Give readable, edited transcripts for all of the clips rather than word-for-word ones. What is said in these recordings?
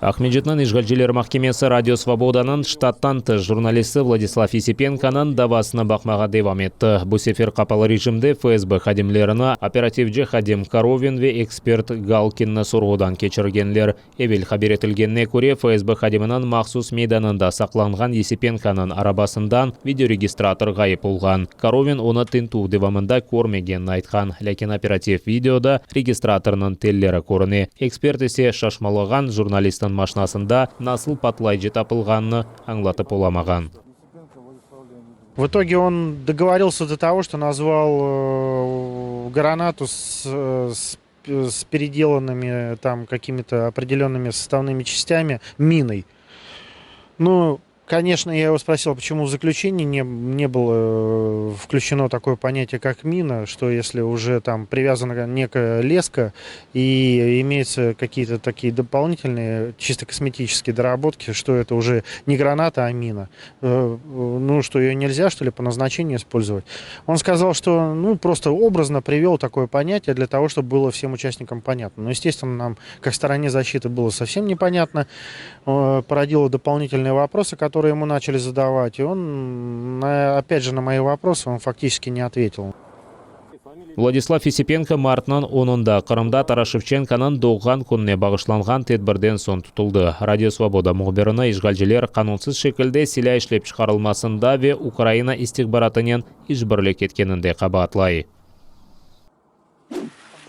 Aqmescitniñ işğalciler mahkemesi Radio Svobodanıñ ştattan tış jurnalisti Vladislav Yesipenkonıñ davasını baqmağa devam etti. Bu sefer qapalı rejimde FSB hadimlerini, operativci hadim Korovin ve ekspert Galkinni sorğudan keçirgenler. Evel haber etilgenine köre, FSB hadiminiñ mahsus meydanında saqlanğan Yesipenkonıñ arabasından videoregistrator ğayıp olğan. Korovin onı tintüv devamında körmegenini aytqan, lâkin operativ videoda registratornıñ telleri körüne. Ekspert ise şaşmalağan jurnalistniñ maşnasında nasıl patlayıcı tapılğanını añlatıp olamağan. V itoge on dogovorilsya do togo, çto nazval granatu s s peredelanными tam kakimi-to opredelennými sostavными частями миной. Ну, Конечно, я его спросил, почему в заключении не, не было включено такое понятие, как мина, что если уже там привязана некая леска и имеются какие-то такие дополнительные чисто косметические доработки, что это уже не граната, а мина. Ну, что ее нельзя, что ли, по назначению использовать. Он сказал, что, ну, просто образно привел такое понятие для того, чтобы было всем участникам понятно. Но, естественно, нам, как стороне защиты, было совсем непонятно. Породило дополнительные вопросы, которые ему начали задавать. И он, опять же, на мои вопросы он фактически не ответил. Vladislav Yesipenko martnıñ onunda Qırımda Taras Şevçenkonıñ doğğan kününe bağışlanğan tedbirden soñ tutuldı. Radio Svoboda mühbirini işğalciler qanunsız şekilde silâ işlep çıqarılmasında ve Ukraina istihbaratınen işbirlik etkeninde qabaatlay.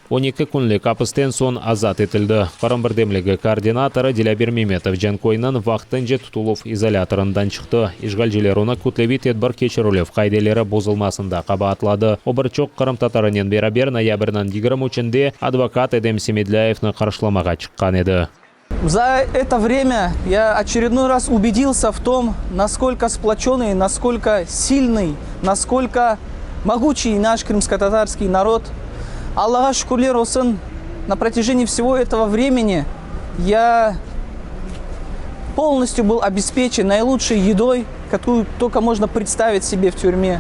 12 künlik apisten soñ azat etildi. Qırım birdemligi koordinatorı Dilâver Memetov Canköyniñ vaqtınca tutuluv izolâtorından çıqtı. İşğalciler onı kütleviy tedbir keçirilüv qaideleri bozulmasında qabaatladı. O, bir çoq qırımtatarınen beraber noyabrniñ 23-nde advokat Edem Semedlâyevni qarşılamağa çıqqan edi. За это время я очередной раз убедился в том, насколько сплоченный, насколько сильный, насколько могучий наш крымско-татарский народ. Allağa şükürler olsun, на протяжении всего этого времени я полностью был обеспечен наилучшей едой, какую только можно представить себе в тюрьме.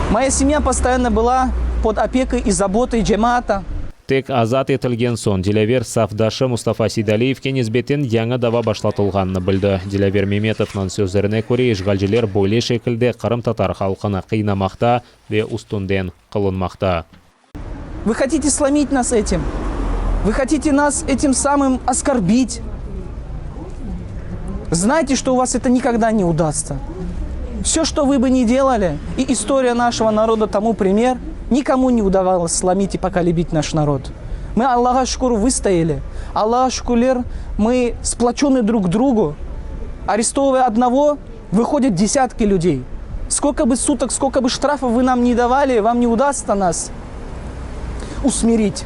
Моя семья постоянно была под опекой и заботой cemaata. Tek azat etilgen soñ Dilâver safdaşı Mustafa Seydaliyevke nisbeten yañı dava başlatılğanını bildi. Dilâver Memetovnıñ sözlerine köre, işğalciler böyle şekilde qırımtatar halqını qıynamaqta ve üstünden qılınmaqta. Вы хотите сломить нас этим? Вы хотите нас этим самым оскорбить? Знайте, что у вас это никогда не удастся. Все, что вы бы ни делали, и история нашего народа тому пример, никому не удавалось сломить и поколебить наш народ. Мы, Allağa şükür, выстояли. Allağa şükürler, мы сплочены друг к другу. Арестовывая одного, выходят десятки людей. Сколько бы суток, сколько бы штрафов вы нам не давали, вам не удастся нас усмирить.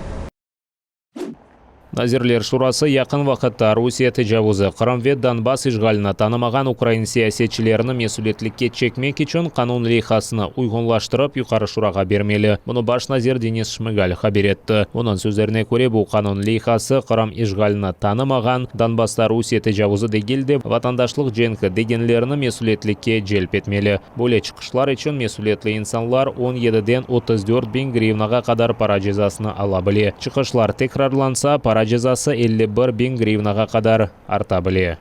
Nazirler Şurası yaqın vaqıtta Rusiye tecavuzı, Qırım ve Donbass işğalini tanımağan ukrain siyasetçilerini mesüliyetlikke çekmek içün qanun leyhasını uyğunlaştırıp Yuqarı Şurağa bermeli. Bunı baş nazir Denis Şmıgal haber etti. Onıñ sözlerine köre, bu qanun leyhası Qırım işğalini tanımağan, Donbassta Rusiye tecavuzı degil de, vatandaşlıq cenki degenlerni mesüliyetlikke celp etmeli. Böyle çıqışlar içün mesüliyetli insanlar on yediden 34 biñ grivnağa qadar para cezasını ala bile. Çıqışlar tekrarlansa, para cezası 51 biñ grivnağa qadar arta bile.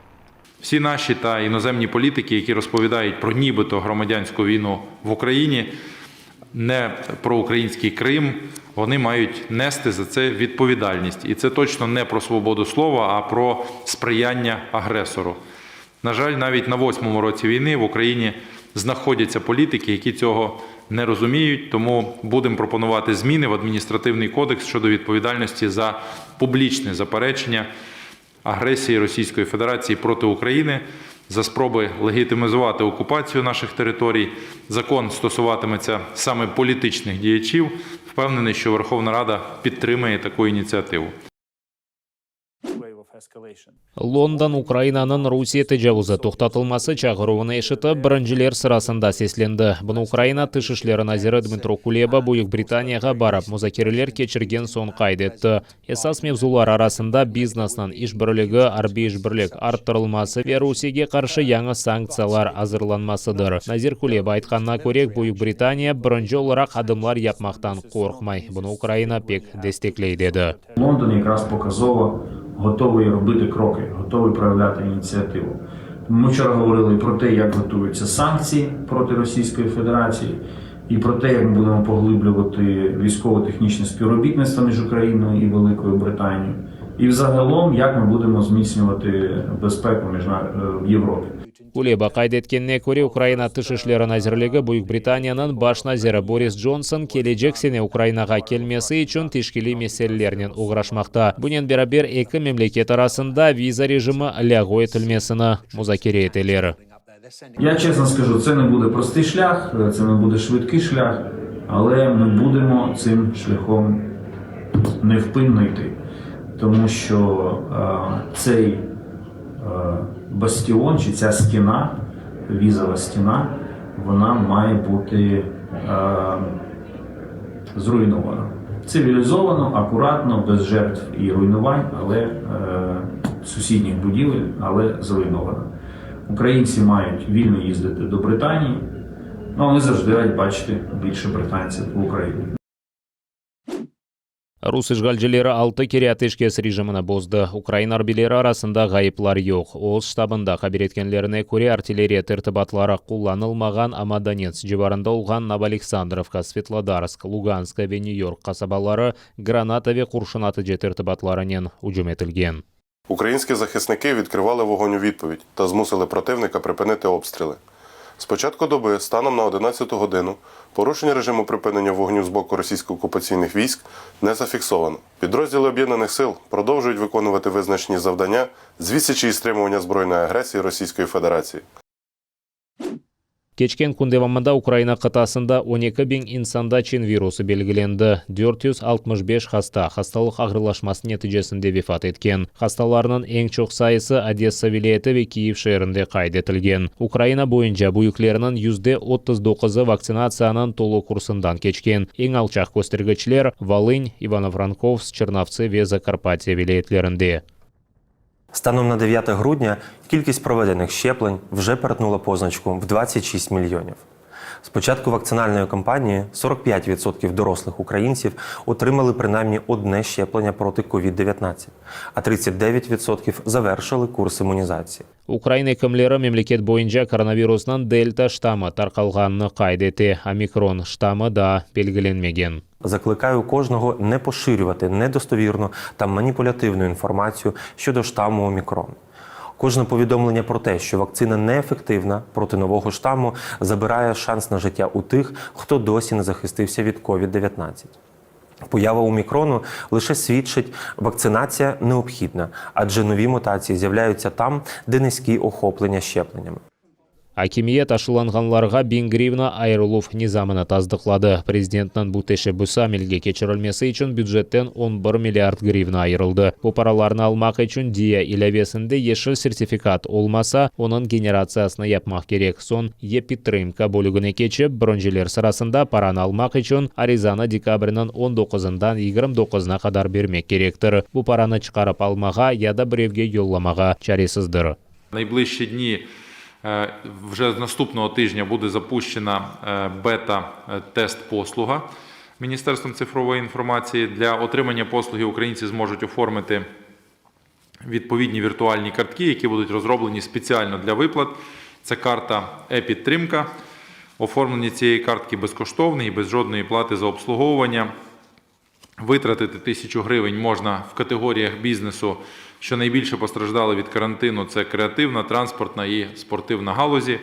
Всі наші та іноземні політики, які розповідають про нібито громадянську війну в Україні, не про український Крим, вони мають нести за це відповідальність. І це точно не про свободу слова, а про сприяння агресору. На жаль, навіть на восьмому році війни в Україні знаходяться політики, які цього не розуміють. Тому будемо пропонувати зміни в адміністративний кодекс щодо відповідальності за публічне заперечення агресії Російської Федерації проти України, за спроби легітимізувати окупацію наших територій. Закон стосуватиметься саме політичних діячів. Впевнений, що Верховна Рада підтримає таку ініціативу. London Ukrainanıñ Rusiye tecavuzı toqtatılması çağıruvını eşitip, birinciler sırasında seslendi. Bunı Ukraina Tış işleri naziri Dmıtro Kuleba Büyük Britaniyağa barıp muzakereler keçirgen soñ qayd etti. Esas mevzular arasında biznesniñ işbirligi, arbiy işbirlik arttırılması ve Rusiyege qarşı yañı sanktsiyalar azırlanmasıdır. Nazir Kuleba aytqanına köre, Büyük Britaniya birinci olaraq adımlar yapmaqtan qorqmay, bunı Ukraina pek destekley, dedi. London якраз показово готовий робити кроки, готовий проявляти ініціативу. Ми вчора говорили і про те, як готуються санкції проти Російської Федерації, і про те, як ми будемо поглиблювати військово-технічне співробітництво між Україною і Великою Британією, і взагалом, як ми будемо зміцнювати безпеку між в Європі. Kuleba qayd etkenine köre, Ukraina Tış işleri nazirligi Büyük Britaniyanıñ baş naziri Boris Johnson kelecek sene Ukrainağa kelmesi içün teşkiliy meselelernen oğraşmaqta. Bunen beraber, eki memleket arasında viza rejimi lâğu etilmesini muzakere eteler. Я чесно скажу, це не буде простий шлях, це не буде швидкий шлях, але ми будемо цим шляхом невпинно йти, тому що е, цей е, бастіон чи ця стіна, візова стіна, вона має бути е, зруйнована. Цивілізовано, акуратно, без жертв і руйнувань, але е, сусідніх будівель, але зруйнована. Українці мають вільно їздити до Британії, ну а ми завжди раді бачити більше британців в Україні. Rus işğalcileri altı kere ateşkes rejimini bozdı. Ukrain arbiyleri arasında ğayıplar yoq. Öz ştabında haber etkenlerine köre, artilleriya tertibatları qullanılmağan, amma Donetsk civarında olğan Novoaleksandrovka, Svetlodarsk, Lugansk ve Nyu-York qasabaları granata ve qurşun atıcı tertibatlarınen ücüm etilgen. Українські захисники відкривали вогонь у відповідь та змусили противника припинити обстріли. З початку доби, станом на 11 годину, порушення режиму припинення вогню з боку російсько-окупаційних військ не зафіксовано. Підрозділи об'єднаних сил продовжують виконувати визначені завдання з відсічі і стримування збройної агресії Російської Федерації. Keçken kün devamında Ukraina qıtasında 12 biñ insanda çin virusı belgilendi. 465 hasta hastalıq ağırlaşması neticesinde vefat etken. Hastalarnıñ eñ çoq sayısı Odessa vilâyeti ve Kiyev şeerinde qayd etilgen. Ukraina boyunca büyüklerniñ 39%-ı vaktsinatsiyanıñ tolu kursından keçken. Eñ alçaq köstergiçler Volın, İvano-Frankovsk, Çernovtsı ve Zakarpatye vilâyetlerinde. Станом на 9 грудня кількість проведених щеплень вже перетнула позначку в 26 мільйонів. З початку вакцинальної кампанії 45% дорослих українців отримали принаймні одне щеплення проти COVID-19, а 39% завершили курс імунізації. Ukrain ekimleri memleket boyunca koronavirusnıñ Delta ştammı tarqalğanını qayd ete. Omikron ştammı daa belgilenmegen. Закликаю кожного не поширювати недостовірну та маніпулятивну інформацію щодо штаму Омікрон. Кожне повідомлення про те, що вакцина неефективна проти нового штаму, забирає шанс на життя у тих, хто досі не захистився від COVID-19. Поява омікрону лише свідчить, вакцинація необхідна, адже нові мутації з'являються там, де низькі охоплення щепленнями. Akimiyet aşılanğanlarğa 1000 grivna ayırıluv nizamını tasdıqladı. Prezidentniñ bu teşebbüsi amelge keçirilmesi içün bücetten 11 milliard grivna ayırıldı. Bu paralarnı almaq içün Diia ilâvesinde yeşil sertifikat olmasa, onıñ generatsiyasını yapmaq kerek. Soñ "E-Pidtrımka" bölügine keçip, birinciler sırasında paranı almaq içün arizanı dekabrniñ 19-ından 29-ına qadar bermek kerektir. Bu paranı çıqarıp almağa ya da birevge yollamağa çaresizdir. Найближчі дні е, вже з наступного тижня буде запущена е, бета-тест-послуга Міністерством цифрової інформації. Для отримання послуги українці зможуть оформити відповідні віртуальні картки, які будуть розроблені спеціально для виплат. Це карта е-підтримка. Оформлення цієї картки безкоштовне і без жодної плати за обслуговування. Витратити 1000 гривень можна в категоріях бізнесу, що найбільше постраждали від карантину, це креативна, транспортна і спортивна галузі.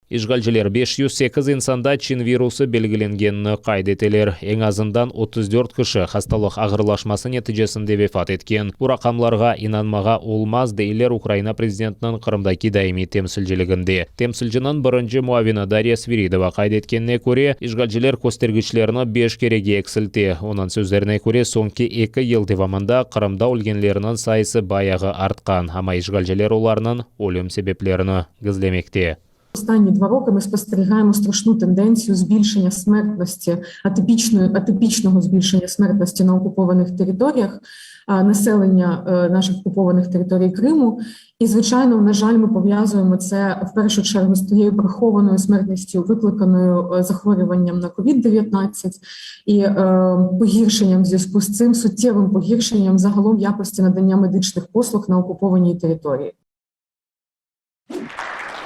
İşğalciler 508 insanda Çin virusı belgilengenini qayd eteler. Eñ azından 34 kişi hastalıq ağırlaşması neticesinde vefat etken. Bu raqamlarğa inanmağa olmaz, deyler Ukraina prezidentiniñ Qırımdaki daimiy temsilciliginde. Temsilciniñ birinci muavini Darya Sviridova qayd etkenine köre, işğalciler köstergiçlerni beş kerege eksilte. Onıñ sözlerine köre, soñki eki yıl devamında Qırımda ölgenlerniñ sayısı bayağı artqan, amma işğalciler olarnıñ ölüm sebeplerini gizlemekte. Останні два роки ми спостерігаємо страшну тенденцію збільшення смертності, атипічної, атипічного збільшення смертності на окупованих територіях населення наших окупованих територій Криму. І, звичайно, на жаль, ми пов'язуємо це в першу чергу з тією прихованою смертністю, викликаною захворюванням на COVID-19 і е, погіршенням в зв'язку з цим суттєвим погіршенням загалом якості надання медичних послуг на окупованій території.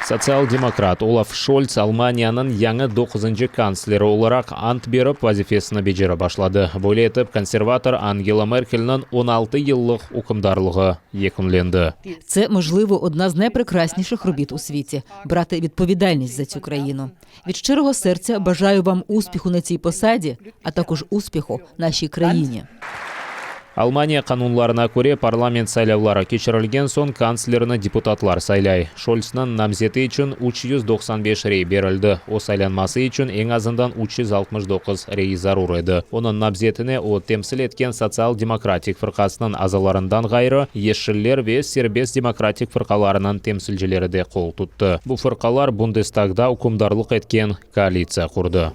Sotsial-demokrat Olaf Şolts Almaniyanıñ yañı doquzıncı kantsleri olaraq ant berip vazifesini becere başladı. Böyle etip konservator Angela Merkelniñ 16 yıllıq ükümdarlığı yekünlendi. Це, можливо, одна з найпрекрасніших робіт у світі брати відповідальність за цю країну. Від щирого серця бажаю вам успіху на цій посаді, а також успіху нашій країні. Almaniya qanunlarına köre, parlament saylavları keçirilgen soñ kantslerni deputatlar saylay. Şoltsnıñ namzeti içün 395 rey berildi, o saylanması içün eñ azından 369 rey zarur edi. Onıñ namzetine o temsil etken Sotsial-demokratik fırqasınıñ azalarından ğayrı, Yeşiller ve Serbest demokratik fırqalarınıñ temsilcileri de qol tuttı. Bu fırqalar Bundestagda ükümdarlıq etken koalitsiya qurdı.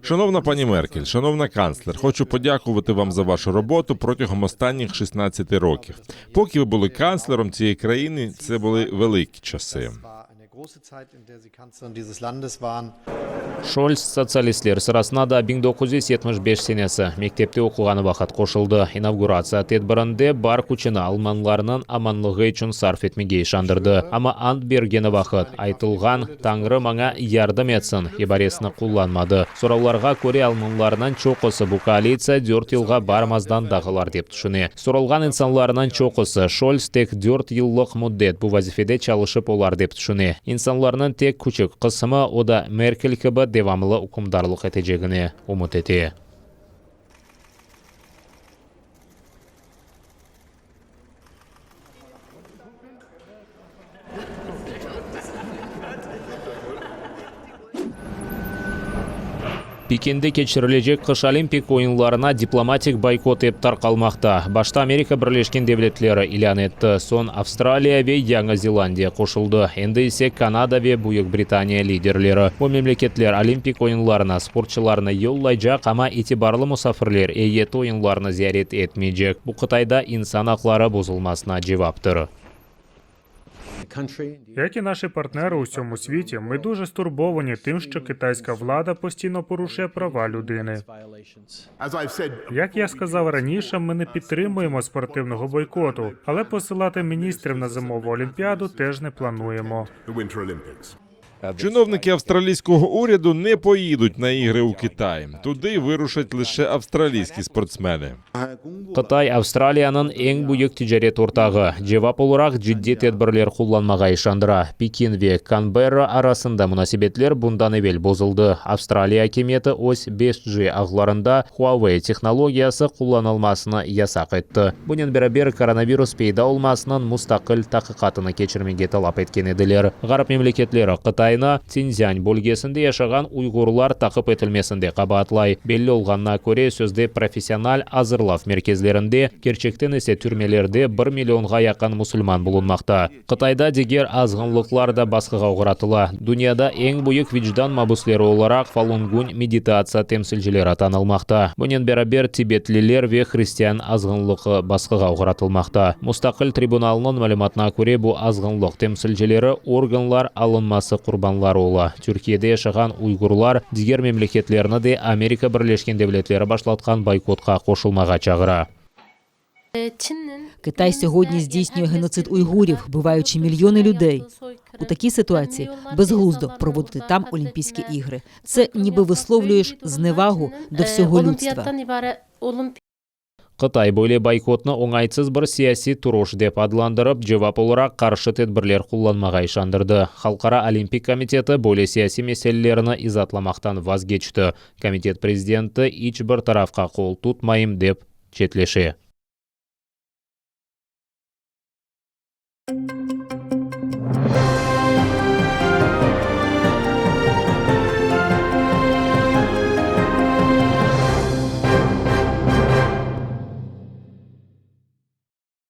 Шановна пані Меркель, шановна канцлер, хочу подякувати вам за вашу роботу протягом останніх 16 років. Поки ви були канцлером цієї країни, це були великі часи. Şolts sotsialistler sırasına da 1975 senesi, mektepte oquğanı vaqıt qoşuldı. İnavguratsiya tedbirinde bar küçüni almanlarnıñ amanlığı içün sarf etmege işandırdı. Amma ant bergeni vaqıt aytılğan Tañrı maña yardım etsin ibaresini qullanmadı. Soravlarğa köre, almanlarnıñ çoqusı bu koalitsiya dört yılğa barmazdan dağılar dep tüşüne. Soralğan insanlarnıñ çoqusı, Şolts tek dört yıllıq müddet bu vazifede çalışıp olar dep tüşüne. İnsanlarnıñ tek küçük qısımı, o da Merkel kibi devamlı ükümdarlıq etecegine ümüt ete. Pekinde keçirilecek qış Olimpik oyunlarına diplomatik boykot ep tarqalmaqta. Başta Amerika Birleşken Devletleri ilân etti, soñ Avstraliya ve Yañı Zelandiya qoşuldı, endi ise Kanada ve Büyük Britaniya liderleri. Bu memleketler Olimpik oyunlarına sportçılarnı yollaycaq, amma itibarlı musafirler eyyeti oyunlarnı ziyaret etmeycek. Bu Qıtayda insan aqları bozulmasına cevaptır. Як і наші партнери у всьому світі, ми дуже стурбовані тим, що китайська влада постійно порушує права людини. Як я сказав раніше, ми не підтримуємо спортивного бойкоту, але посилати міністрів на зимову олімпіаду теж не плануємо. Чиновники австралійського уряду не поїдуть на ігри у Китай. Туди вирушать лише австралійські спортсмени. Qıtay, Avstraliyanıñ eñ büyük ticaret ortağı, cevap olaraq ciddiy tedbirler qullanmağa işandıra. Pekin ve Kanberra arasında munasebetler bundan evel bozuldı, Avstraliya akimiyeti öz 5G ağlarında Huawei tehnologiyası qullanılmasını yasaq etti. Bunen beraber, koronavirus peyda olmasınıñ mustaqil taqiqatını keçirmege talap etken ediler. Ğarp memleketleri Qıtaynı Tsintszian bölgesinde yaşağan uyğurlar taqip etilmesinde qabaatlay. Belli olğanına köre, sözde professional azırlav merkezlerinde, kerçekten ise türmelerde bir millionğa yaqın musulman bulunmaqta. Qıtayda diger azğınlıqlar da basqığa oğratıla. Dünyada eñ büyük vicdan mabüsleri olaraq Falun Gun meditatsiya temsilcileri tanılmaqta. Bunen beraber, tibetliler ve hristian azğınlığı basqığa oğratılmaqta. Mustaqil tribunalnıñ malümatına köre, bu azğınlıq temsilcileri organlar alınması qurbanları ola. Türkiyede yaşağan uyğurlar diger memleketlerni de Amerika Birleşken Devletleri başlatqan boykotqa qoşulmağa çağıra. Китай сьогодні здійснює геноцид уйгурів, вбиваючи мільйони людей. У такій ситуації безглуздо проводити там Олімпійські ігри. Це ніби висловлюєш зневагу до всього людства. Qıtay böyle boykotnı oñaytsız bir siyasiy turuş dep adlandırıp, cevap olaraq qarşı tedbirler qullanmağa işandırdı. Halqara olimpik komiteti böyle siyasiy meselelerini izaatlamaqtan vazgeçti. Komitet prezidenti iç bir tarafqa qol tutmayım dep çetleşe.